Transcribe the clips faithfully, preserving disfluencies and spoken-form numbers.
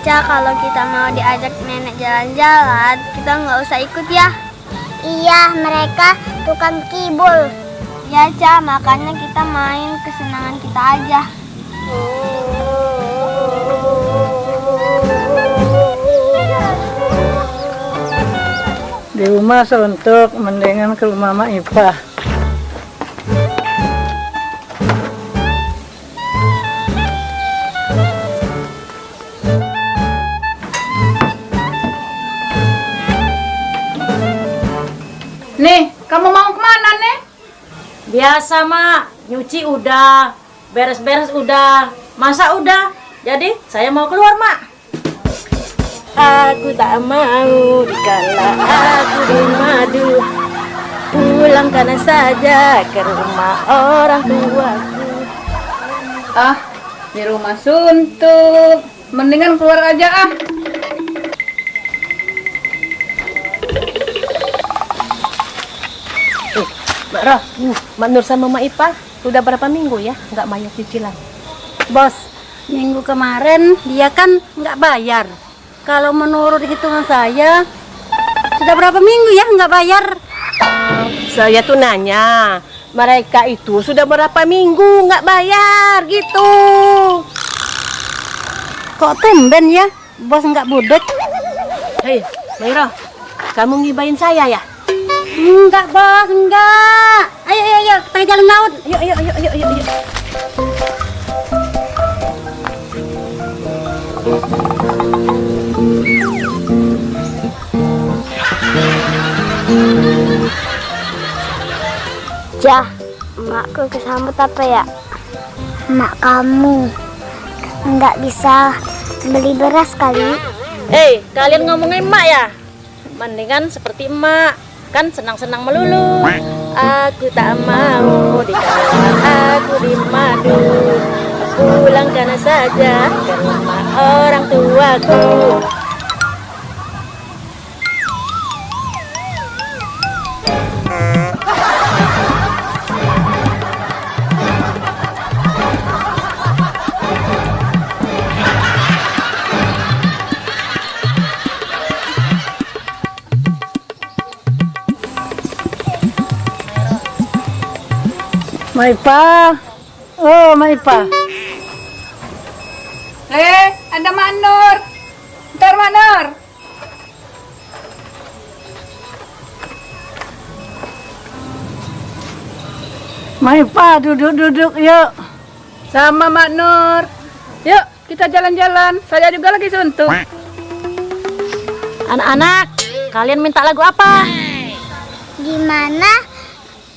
Ca, kalau kita mau diajak nenek jalan-jalan, kita nggak usah ikut ya. Iya, mereka tukang kibul. Ya, Ca, makanya kita main kesenangan kita aja. Di rumah suntuk, mendingan ke rumah Mak Ipah. Nih, kamu mau kemana nih? Biasa, Mak. Nyuci udah, beres-beres udah, masak udah. Jadi, saya mau keluar, Mak. Aku tak mau dikala aku di madu. Pulangkan saja ke rumah orang tuaku. Ah, di rumah suntuk. Mendingan keluar aja ah. Eh, Mak Roh, Mak Nur sama Mak Ipah sudah berapa minggu ya nggak bayar cicilan? Bos, minggu kemarin dia kan nggak bayar. Kalau menurut hitungan saya, sudah berapa minggu ya nggak bayar? Saya tuh nanya, mereka itu sudah berapa minggu nggak bayar gitu. Kok tumben ya, bos nggak budek? Hei, Mairo, kamu ngibain saya ya? Enggak, Bos, enggak. Ayo, ayo, ayo, kita jalan laut. Yuk, yuk, yuk, yuk, yuk, yuk. Jah, emakku kesambut apa ya? Emak kamu nggak bisa beli beras kali? Hei, kalian ngomongin emak ya? Mendingan seperti emak, kan senang-senang melulu. Aku tak mau dikala aku di madu. Pulangkan saja ke rumah orang tuaku. Maipa. Oh, Maipa. Eh, ada Mak Nur. Ntar, Mak Nur. Maipa, duduk-duduk, yuk. Sama, Mak Nur. Yuk. Kita jalan-jalan, saya juga lagi suntuk. Anak-anak, kalian minta lagu apa? Gimana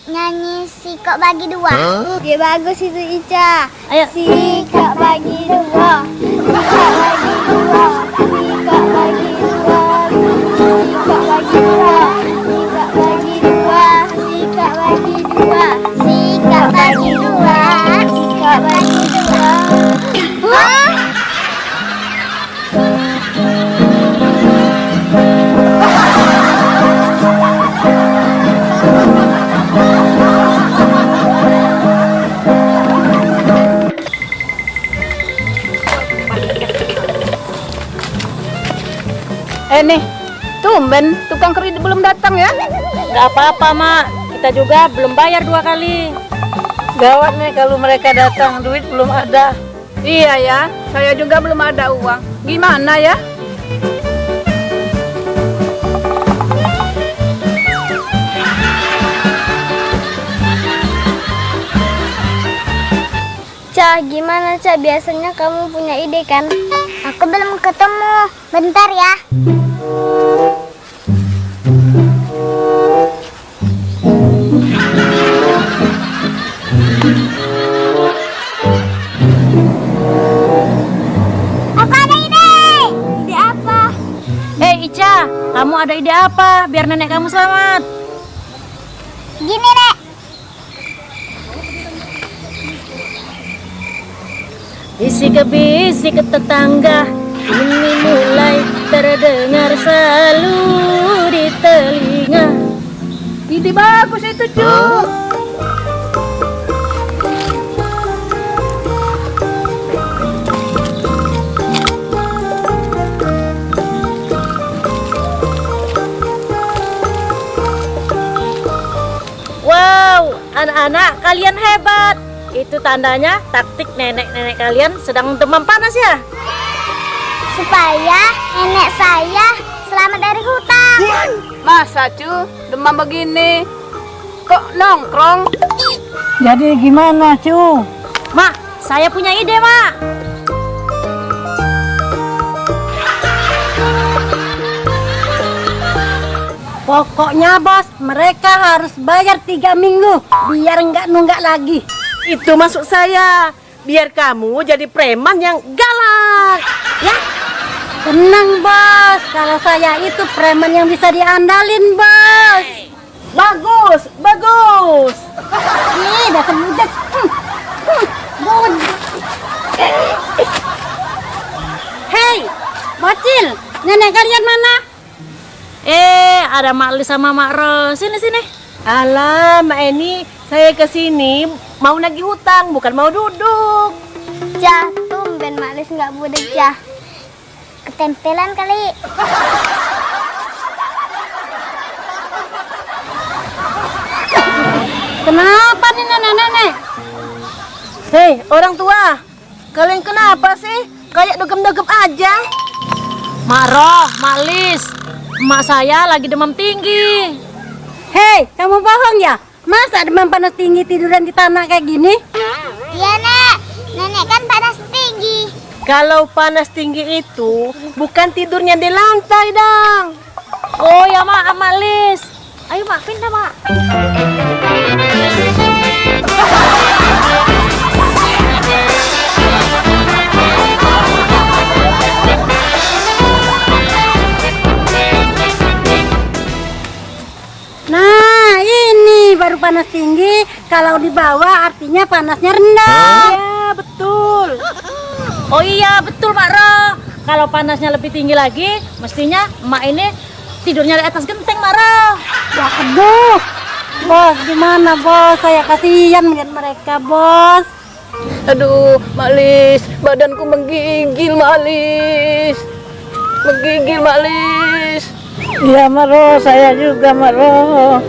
nyanyi sikok bagi dua? Hah? Ya bagus itu, Ica. Ayo. Sikok bagi dua, sikok bagi dua, sikok bagi dua, sikok bagi dua, sikok bagi dua, sikok bagi dua, sikok bagi dua, sikok bagi dua. Wah. Eh nih, tumben tukang kredit belum datang ya? Gak apa-apa, Mak. Kita juga belum bayar dua kali. Gawat nih kalau mereka datang, duit belum ada. Iya ya, saya juga belum ada uang. Gimana ya? Cak, gimana, Cak? Biasanya kamu punya ide, kan? Aku belum ketemu. Bentar ya. Aku ada ide. Ide apa? Eh, Ica, kamu ada ide apa biar nenek kamu selamat? Gini, Nek. Bisik-bisik tetangga ini mulai terdengar selalu di telinga. Ide bagus itu, Cuk. Anak kalian hebat. Itu tandanya taktik nenek-nenek kalian sedang demam panas ya? Supaya nenek saya selamat dari hutang. Masa, Cu, demam begini? Kok nongkrong? Jadi gimana, Cu? Mak, saya punya ide, Mak. Pokoknya, Bos, mereka harus bayar tiga minggu, biar nggak nunggak lagi. Itu maksud saya, biar kamu jadi preman yang galak. Ya, tenang, Bos. Kalau saya itu preman yang bisa diandalin, Bos. Bagus, bagus. Ih, dasar budak. Hmm, hmm, budak. Hei, bocil, nenek kalian mana? Eh, ada Mak Lis sama Mak Ros. Sini, sini. Alah, Mak Eni, saya ke sini mau nagih hutang, bukan mau duduk. Cah, tumben Mak Lis nggak budek, Cah. Ketempelan kali. Kenapa nih nenek-nenek? Hei, orang tua, kalian kenapa sih? Kayak dogem-dogem aja. Mak Roh, Mak Lis, emak saya lagi demam tinggi. Hei, kamu bohong ya? Masa demam panas tinggi tiduran di tanah kayak gini? Iya, Nek. Nenek kan panas tinggi. Kalau panas tinggi itu bukan tidurnya di lantai, Dang. Oh ya, Mak, Mak Lis. Ayo, Mak, pindah, Mak. Nah, ini baru panas tinggi. Kalau di bawah artinya panasnya rendah. Iya, betul. Oh iya, betul, Mak Ro. Kalau panasnya lebih tinggi lagi, mestinya emak ini tidurnya di atas genteng, Mak Ro. Waduh, Bos, gimana, Bos? Saya kasihan melihat mereka, Bos. Aduh, Mak Lis, badanku menggigil, Mak Lis. Menggigil, Mak Lis. Iya, Mak Ro, saya juga, Mak Ro.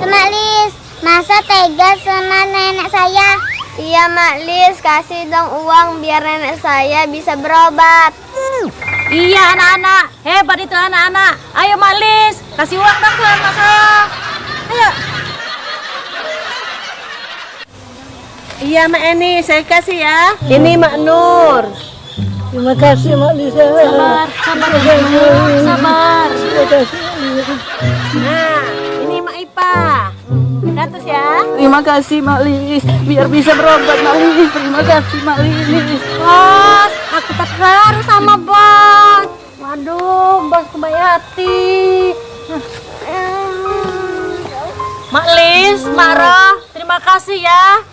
Mak Lis, masa tega sama nenek saya? Iya, Mak Lis, kasih dong uang biar nenek saya bisa berobat. Iya, anak-anak, hebat itu anak-anak. Ayo, Mak Lis, kasih uang dong sama Mak saya. Ayo. Iya, Mak Eni, saya kasih ya. Ini Mak Nur. Terima kasih, Mak Lisa. Sabar, sabar, Mak Nur, sabar. Terima kasih, Mak Lisa. Nah, ini Mak Ipa. Seratus ya. Terima kasih, Mak Lis. Biar bisa berobat, Mak Lis. Terima kasih, Mak Lis. Bos, aku terharu sama Bos. Waduh, Bos kebaik hati. Mak Lis, Mak Roh, terima kasih ya.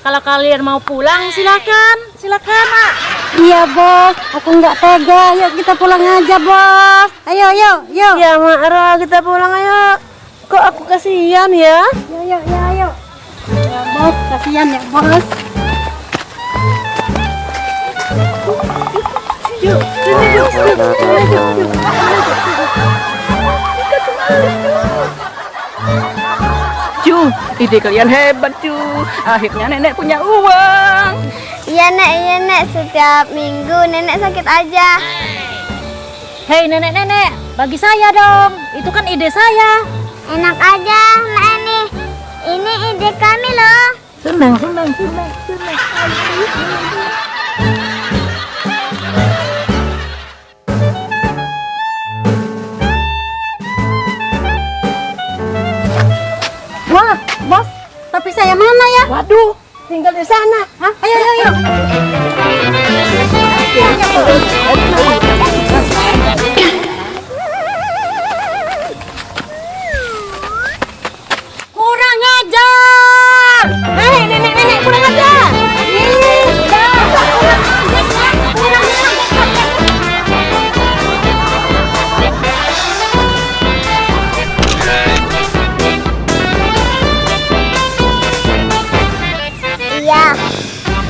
Kalau kalian mau pulang, silakan. Silakan, Mak. Iya, Bos. Aku nggak tega. Yuk, kita pulang aja, Bos. Ayo, yuk, yuk. Ya, Mak Roh, kita pulang, ayo. Kok aku kasihan, ya? Yuk, yuk, yuk, yuk. Ya, Bos, kasihan ya, Bos. Yuk, sini, yuk, yuk, sini, yuk, yuk. Cu, ide kalian hebat, Cu. Akhirnya nenek punya uang. Iya, Nek, iya, Nek. Setiap minggu nenek sakit aja. Hei, nenek-nenek, bagi saya dong. Itu kan ide saya. Enak aja, Mak Eni. Ini ide kami loh. Senang, senang, senang, senang. Wah, Bos, topi saya mana ya? Waduh, tinggal di sana. Hah? Ayo, ayo, ayo. Kurang ajar. Hei, nenek-nenek, kurang ajar. Ih, dah, kurang ajar, kurang ajar. Iya,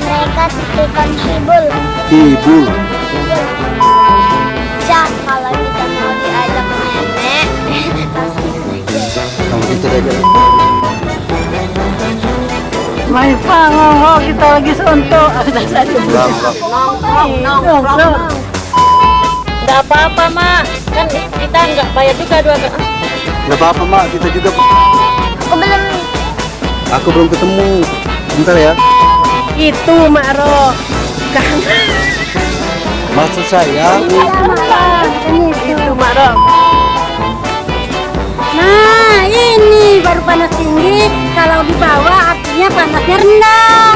mereka tukang timbul. Timbul. Cak, kalau kita mau diajak nenek, pasti aja. Kalau kita diajak. Main pang, oh, kita lagi suntuk. Nongkrong, nongkrong, nongkrong. Nggak apa-apa, Mak. Kan kita nggak bayar juga dua kali. Nggak apa-apa, Mak. Kita juga. Aku belum. Aku belum ketemu. Bentar ya. Itu, Mak Ro. Kan. Maksud saya. Iya, Mak Ro. Ini itu, Mak Ro. Nah, ini baru panas tinggi. Kalau di bawah artinya panasnya rendah.